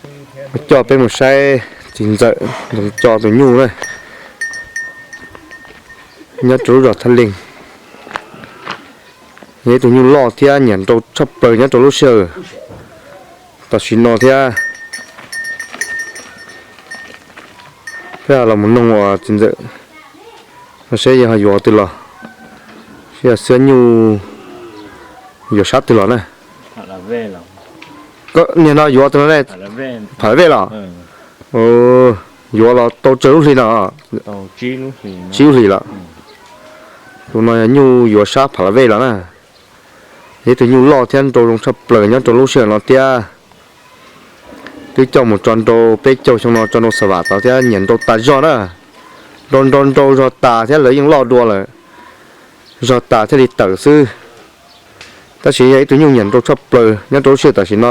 Coj peb mus saib txiv ntxawm Ntxoov Co tus nyuj na, nyob rau lub zos Thaj Leej. Yog ib tug nyuj loj thiab nyiam nrau tshaj plaws nyob rau lub sij hawm tam sim no thiab. Peb los mus noog uas txiv ntxawm no seb yog yuav twg los, seb yog xwab nyuj yuav sab twg los na. Niag no yuav tus no ne, Phav Vej los? Yuav los tau tsawg lub hlis no? Tsib lub hlis lawm. Tus no yog nyuj yuav sab Phav Vej los na. Yog ib tug nyuj loj thiab nrau zoo tshaj plaws nyob rau lub sij hawm no thiab. Twb coj mus tso nrau peb caug xyoo no tso nrau xa vam tod thiab nyiam nrau tas zog na. Nrau nrau nrau zog tas thiab lawv yeej loj dua lawm, zog tas thiaj li tawm xwb. Tab sis yog ib tug nyuj nyiam nrau tshaj plaws nyob rau lub sij hawm tam sim no,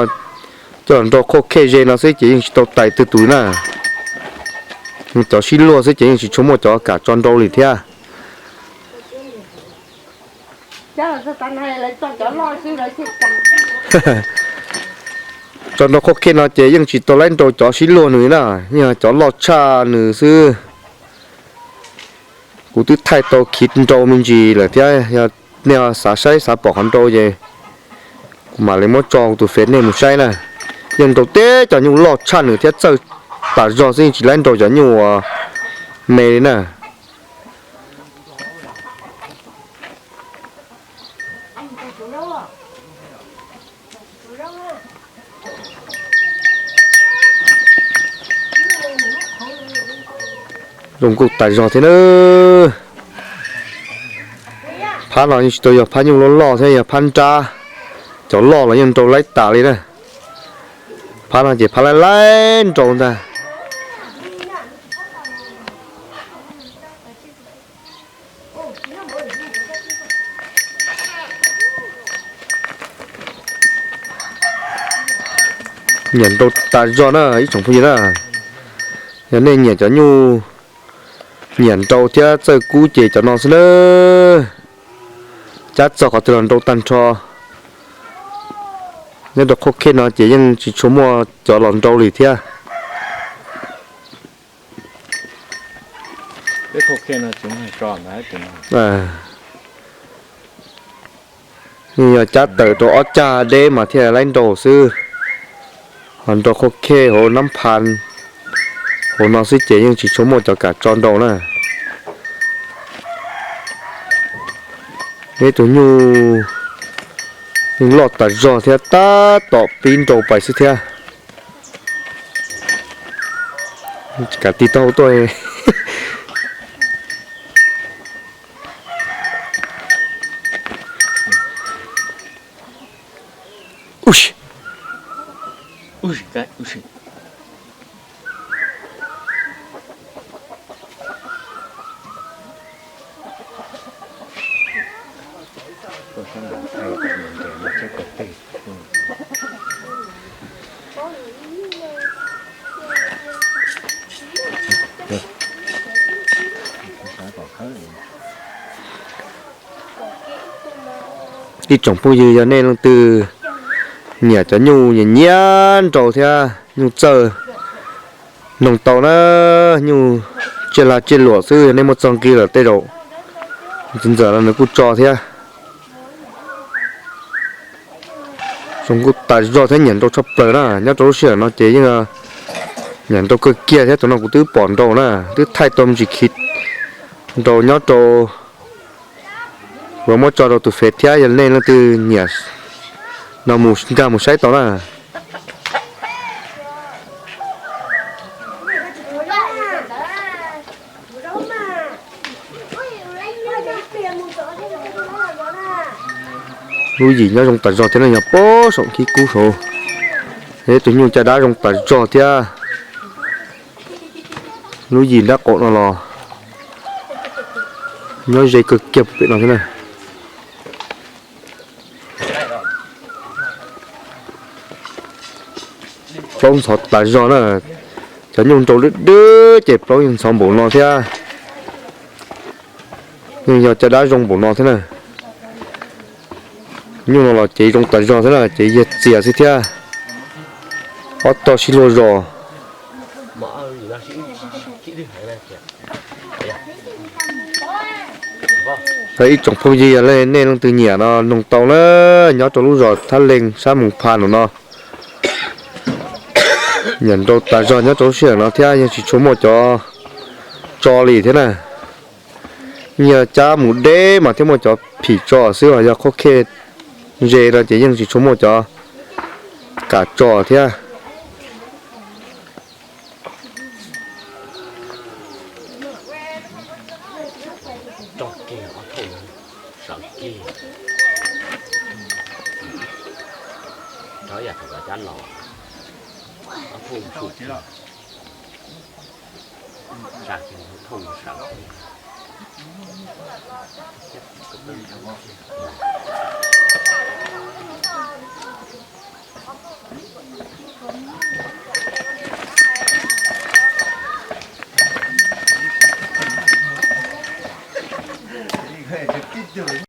coj los nrau qhuaj khej ze no xwb ces yeej tsis tau tais twg tus na. Cov sib luag xwb ces yeej tsis tshua muaj cov kam tso nrau li thiab. Tso nrau qhuaj khej no ces yeej tsis tau laib nrau cov sib luag nws na, yeej cov loj tshaj nws xwb. Kuv twb thaij tau khiv nrau me ntsis lawm thiab, yog nej xav saib xav pom qhov nrau ces kuv mam li muab tso kuv tus fej nej mus saib na. Yeej nrau teb cov nyuj loj tshaj nws thiab txawj tas zog xwb yeej tsis laib nrau cov nyuj uas me li na. Zoo nkauj tas zog thiab na. Phab no yeej tsis tau yog phab nyuj loj loj thiab, yog phab nrab. Cov loj los yeej nrau laib tas li na. Phab no ces phab laib laib nrau ntag. Nyiam nrau tas zog na ib tsoom phooj ywg na. Yog nej nyiam cov nyuj nyiam nrau thiab txawj kub ces cov no xwb na. Cab txog qhov twg los nrau tag nrho. Nyob rau qhuab khej no ces yeej tsis tshua muaj cov los nrau li thiab. Yeej yog cab tawm rau ob cag deb mas thiaj laib nrau xwb. Ho nrau qhuab khej hauv nab pha hauv no xwb ces yeej tsis tshua muaj cov kam tso nrau na. Ib tug nyuj yeej loj tas zog thiab tab tom pib nrau pais xwb thiab. Kav tig taub hau tuaj. Ib tsoom phooj ywg, yog nej leej twg nyiam cov nyuj nyiam nyiam nrau thiab nyuj txawj, noog tau na, nyuj tsiaj lag tsiaj luam xwb, yog nej muaj txog nqi lawm tej zaum txiv ntxawm no nws kuj tso thiab. Zoo nkauj tas zog thiab nyiam nrau tshaj plaws na, nyob rau lub sij hawm no ces yeej nyiam nrau kawg kiag thiab. Tus no kuv twb pom nrau na, twb thaij tau me ntsis khiv nrau nyob rau, kuv muab tso rau tus fej thiab, yog nej leej twg nyiam no mus nkag mus saib tau na. Lub yim nyob zoo tas zog thiab no, yog pem saum khib kub saud. Ib tug nyuj caj dab zoo tas zog thiab. Lub yim nrab qaum no los nyob ze kawg kiag pem no thiab na. Plaub ntxhov tas zog na. Cov nyuj nrau dwb dwb ces plaub yeej ntxhov npaum no thiab. Yeej yog caj dab zoo npaum no thiab na. Nyuj no los cev zoo tas zog thiab na, cev yiag txias xwb thiab. Ob tog sib luag zos. Ib tsoom phooj ywg, yog nej leej twg nyiam no noog tau na, nyob rau lub zos Thab Leeg sab Moos Phas no no. Nyiam nrau tas zog nyob rau lub sij hawm no thiab yeej tsis tshua muaj cov tso li thiab na. Yog cab mus deb mas thiaj muaj cov phim tso xwb, yog qhuab khej ze no ces yeej tsis tshua muaj cov kam tso thiab.